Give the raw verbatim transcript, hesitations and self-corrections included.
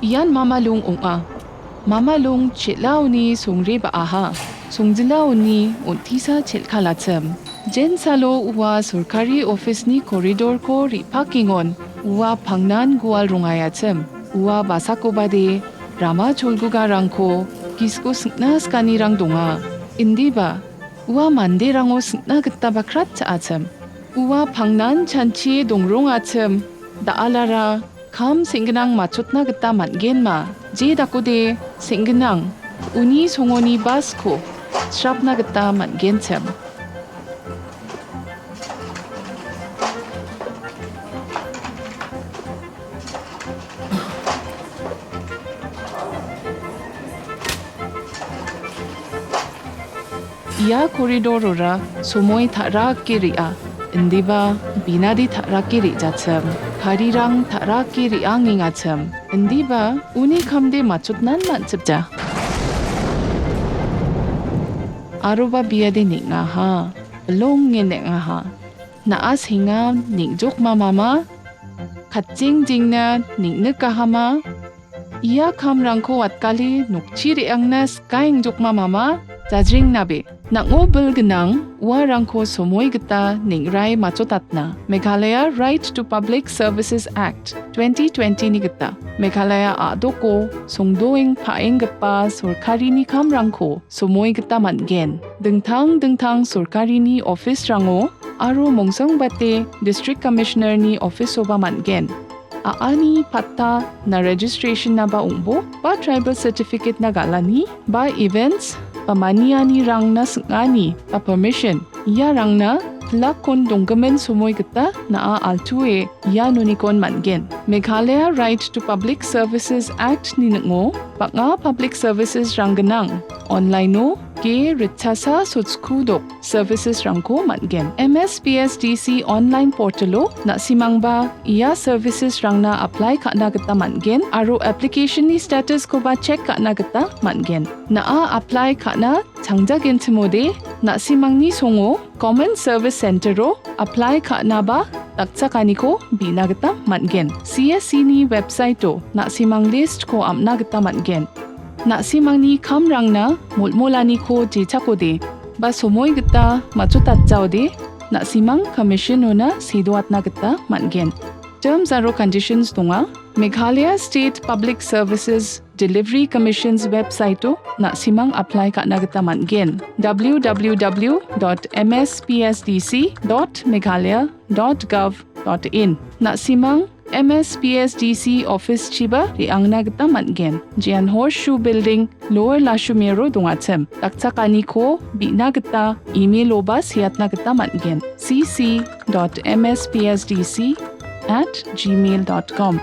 Ian Mama Lung ong·a. Mama Lung chel·aoni songre ba·aha. Songjilao uni on·tisa chel·kalachim. Jensalo ua sorkari office-ni koridorko re·pakengon ua pangnan gual rongaiachim. Ua basakobade rama cholgugarangko gisiko singna sikanirang donga. Indiba, ua manderango singna gita bakrat cha·achim. Ua pangnan chanchie dongrongachim. Da·alara kam seng·gnang matchotna gita man·genma, je dakode seng·gnang, uni songoni basko srapna gita man·genchim. Ia koridorora somoi ta·rake re·a, indiba binade ta·rake re·jachim, karirang ta·rake re·angengachim, indiba uni kamde matchotnan man·chipja. Aroba biade neng·aha, bilonge neng·aha. Na·a senga neng·jokma mama, katjeng jengna neng·nikahama, ia kamrangko watgale nokchi re·angna sikaengjokma mama, jajrengnabe. Nang·o bil gnang uarangko somoi gita neng·rae matchotatna. Meghalaya Right to Public Services Act twenty twenty-ni gita Meghalaya a·doko songdoeng paenggipa sorkarini kamrangko somoi gita man·gen. Dingtang dingtang sorkarini office-rango aro mongsangbate District Commissioner-ni office-oba man·gen. A·ani patta na registration-naba ong·bo, ba tribal certificate-na galani, ba events, ba manianirangna sing·ani, ba permission, iarangna pilakkon donggimin somoi gita na·a altuo ia nonikon man·gen. Meghalaya Right to Public Services Act-ni ning·o bang·a public services-rang gnang. Online-o ge ritchasa sochkudok services-rangko man·gen. M S P S D C online portal-o na·simangba ia services-rangna apply ka·na gita man·gen aro application-ni status-koba check ka·na gita man·gen. Na·a apply ka·na changjagenchimode, na·simangni songo Common Service Center-o apply ka·naba dakchakaniko bi·na gita man·gen. C S C-ni website-o na·simang list-ko am·na gita man·gen. Na·simangni kamrangna molmolaniko jechakode ba somoi gita matchotatjaode, na·simang commission-ona sedoatna gita man·gen. Terms aro conditions donga. Meghalaya State Public Services Delivery Commission's website-o na·simang apply ka·na gita man·gen. W W W dot M S P S D C dot meghalaya dot gov dot in. Na·simang M S P S D C office-chiba re·angna gita man·gen. Jean Horseshoe Building, Lower Lashumero dongachim. Dakchakaniko bi·na gita email-oba seatna gita man·gen. C C dot M S P S D C at gmail dot com.